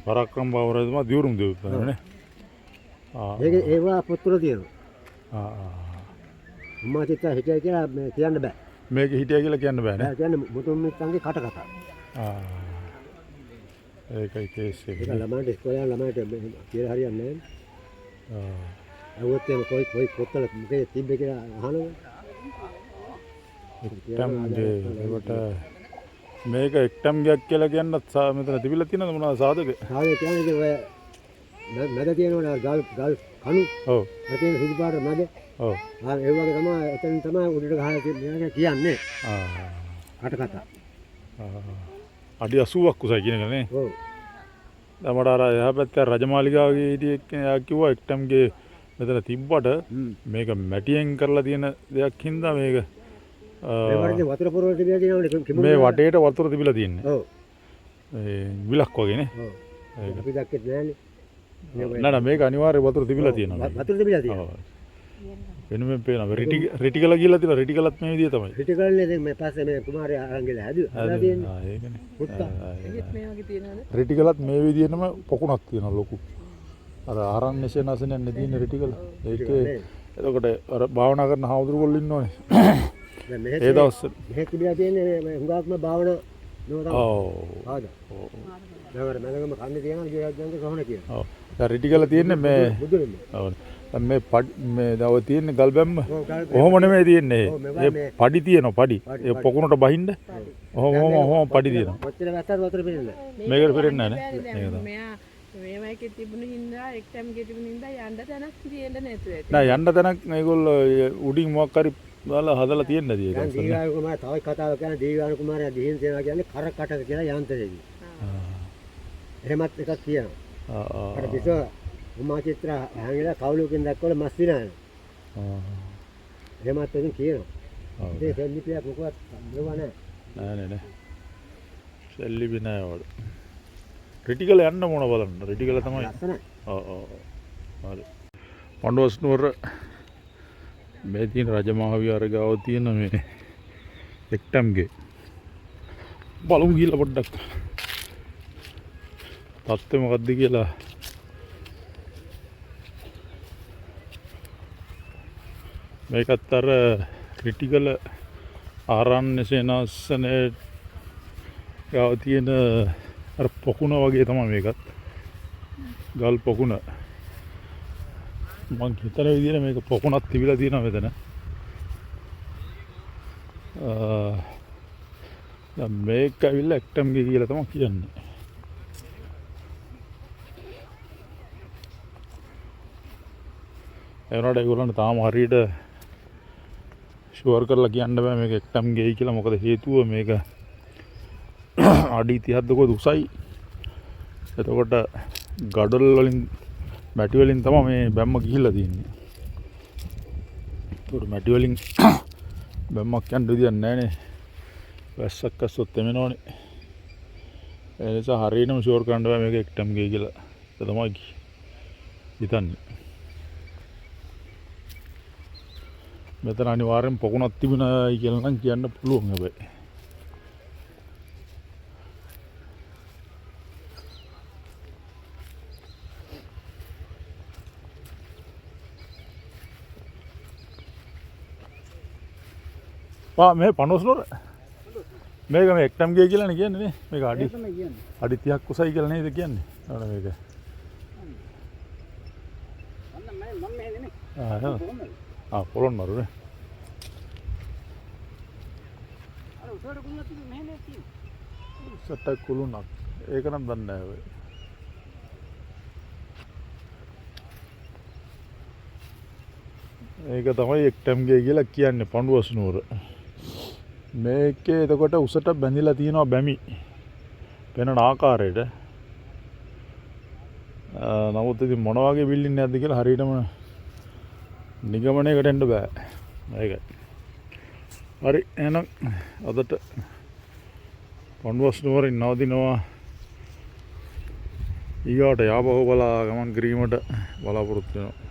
පරාක්‍රමබාහු රජතුමා දිවුරුම් දීපු නේ. ආ. ඒක ඒවා පොත්වල තියෙනවා. ආ ආ. උම්මා චිත්‍රා හිටියයි කියලා මේ කියන්න බෑ. මේක හිටියා කියලා කියන්න බෑ නේ. බෑ කියන්නේ මුතුන් මිත්තන්ගේ කට කතා. ආ. ඒකයි කේස් එක. ඒක ළමයින්ට ඉස්කෝලේ යන ළමයින්ට මෙහෙම කියලා හරියන්නේ නෑ. ආ. ඇහුවොත් එහෙම කොයි කොයි පොත්වල මොකේද තිබ්බේ කියලා අහනවා. එක්ටම් ගේ ඒකට මේක එක්ටම් ගයක් කියලා කියන්නත් මෙතන තිබිලා තියෙනවද මොනවද සාධක? සාධක කියන්නේ ඉතින් ඔය මැද තියෙනවනේ අර ගල් ගල් කණු. ඔව්. අර තියෙන සුදු පාට මැද. ඔව්. ආ ඒ වගේ තමයි එතනින් තමයි උඩට ගහලා තියෙන්නේ කියන්නේ. ආ. කට කතා. ආ. අඩි 80ක් උසයි කියන එක නේ. ඔව්. දැන් මට අර එහා පැත්තේ රජමාලිගාවේ හිටිය එක්කෙනා කිව්වා එක්ටම් ගේ මෙතන තිබ්බට මේක මැටියෙන් කරලා තියෙන දෙයක් හින්දා මේක මේ වටේ වතුර පුරවල තිබිලා තියෙනවනේ කිඹුල්. මේ වටේට වතුර තිබිලා තියෙන්නේ. ඔව්. ඒ විලක් වගේ නේ. ඔව්. අපි දැක්කෙත් නෑනේ. නෑ නෑ මේක අනිවාර්ය වතුර තිබිලා තියෙනවා. වතුර තිබිලා තියෙනවා. ඔව්. වෙනම පේනවා. රෙටි රෙටිකල කියලා තියෙනවා. රෙටිකලත් මේ විදිය තමයි. පිටිකලනේ දැන් මේ පස්සේ මේ කුමාරයා අරන් ගිහලා හැදුවා. හදලා තියෙන්නේ. ආ ඒකනේ. පුත්තා. එහෙත් මේ වගේ තියෙනවද? රෙටිකලත් මේ විදියටම පොකුණක් තියෙනවා ලොකු. අර ආරණ්‍ය සේනාසනයක් නේ තියෙන රෙටිකල. ඒකේ එතකොට අර භාවනා කරන හාමුදුරුවෝ ඉන්නවනේ. දැන් මෙහෙ ඒ දවස්වල මෙහෙ තිබිලා තියෙන්නේ මේ හුඟක්ම භාවනා නෝ තමයි. ඔව්. ආද. දැන් අර මැලගම කන්නේ තියෙනවා ජීරජ්ජන්ගේ සොහන කියලා. ඔව්. දැන් රෙටිකල තියෙන්නේ මේ බුදුරෙන්න. ඔව්. දැන් මේ පඩි මේ දැන් ඔය තියෙන්නේ ගල් බැම්ම. ඔව් ගල් ඔහොම නෙමෙයි තියෙන්නේ. ඔව්, මේවා ඒ මේ- පඩි තියෙනවා පඩි. පඩි, ඒ පඩි. පොකුණට බහින්න. ඔහොම ඔහොම ඔහොම පඩි තියෙනවා. කොච්චර වැස්සත් වතුර පිරෙන්නේ නෑ. මේකට පිරෙන්නේ නෑ නේ. නෑ දැන් මෙයා මේවා එකේ තිබුණු හින්දා එක්ටම් එකේ තිබුණු හින්දා යන්න තැනක් තියෙන්න නැතුව ඇති. නෑ යන්න තැනක් මේගොල්ලෝ ඒ උඩින් මොකක් හරි දාලා හදලා තියෙන්න ඇති ඒක. දැන් දීවාන කුමාරයා තව එක් කතාවක් කියන්නේ දීවාන කුමාරයා ගිහින් තියනවා කියන්නේ කර කටක කියලා යන්ත්‍රයකින්. එහෙමත් එකක් තියෙනවා. ආ ආ. අර බිසව උමා චිත්‍ර හැංගිලා කවුලුවකින් දැක්කවල මස් විනා යනවා. ආ. එහෙමත් එකකින් කියනවා. ඔව්. ඉතින් සෙල්ලිපියක් මොකවත් මෙවුවා නෑ. නෑ නෑ නෑ. සෙල්ලිපි නෑ වල. රෙටිකල යන්න ඕන බලන්න. රෙටිකල තමයි. ලස්සනයි. ඔව් ඔව් ඔව්. හරි. පණ්ඩුවස් නුවර මේ තියෙන රජමහා විහාර ගාව තියෙන මේ එක්ටම්ගේ බලමු ගිහලා පොඩ්ඩක් තත්ත්වය මොකද්ද කියලා. මේකත් අර රිටිගල ආරණ්‍ය සේනාසනයේ ගාව තියෙන අර පොකුණ වගේ තමයි මේකත්. ගල් පොකුණ. මං හිතන විදිහට මේක පොකුණක් තිබිලා තියෙනවා මෙතන. දැන් මේක ඇවිල්ලා එක්ටම්ගේ කියලා තමයි කියන්නේ. ඒ වුණාට ඒගොල්ලන්ට තාම හරියට ෂුවර් කරලා කියන්න බෑ මේක එක්ටම් ගෙයි කියලා. මොකද හේතුව මේක අඩි 30ක් කොහෙද උසයි. එතකොට ගඩොල් වලින් මැටි වලින් තමයි මේ බැම්ම ගිහිල්ලා තියෙන්නේ. ඒකට මැටි වලින් බැම්මක් යන්න විදියක් නෑනේ. වැස්සක් ඇස්සොත් එමෙනවනේ. ඒ නිසා හරියටම ෂුවර් කරන්න බෑ මේක එක්ටම් ගෙයි කියලා. ඒක තමයි හිතන්නේ. මෙතන අනිවාර්යෙන් පොකුණක් තිබුණායි කියලා නම් කියන්න පුළුවන් හැබැයි. පා මේ පනොස්නොර මේක මේ එක්ටම් ගේ කියලානේ කියන්නේ නේ. මේක අඩි අඩි 30ක් උසයි කියලා නේද කියන්නේ. අර මේක. ආ නේද? ආ පොළොන්නරු නේ. උසට කුළුණක්. ඒක නම් දන්නේ නෑ ඔය. ඒක තමයි එක්ටම් ගේ කියලා කියන්නේ පඬුවස් නුවර. මේකේ එතකොට උසට බැඳිලා තියෙනවා බැමි. පෙනෙන ආකාරයට. නමුත් ඉතින් මොන වගේ බිල්ඩින් එකක්ද කියලා හරියටම නිගමනයකට එන්න බෑ. ඒකයි. හරි එහෙනම් අදට පඬුවස් නුවරින් නවතිනවා. ඊගාට යාපහුව බලා ගමන් කිරීමට බලාපොරොත්තු වෙනවා.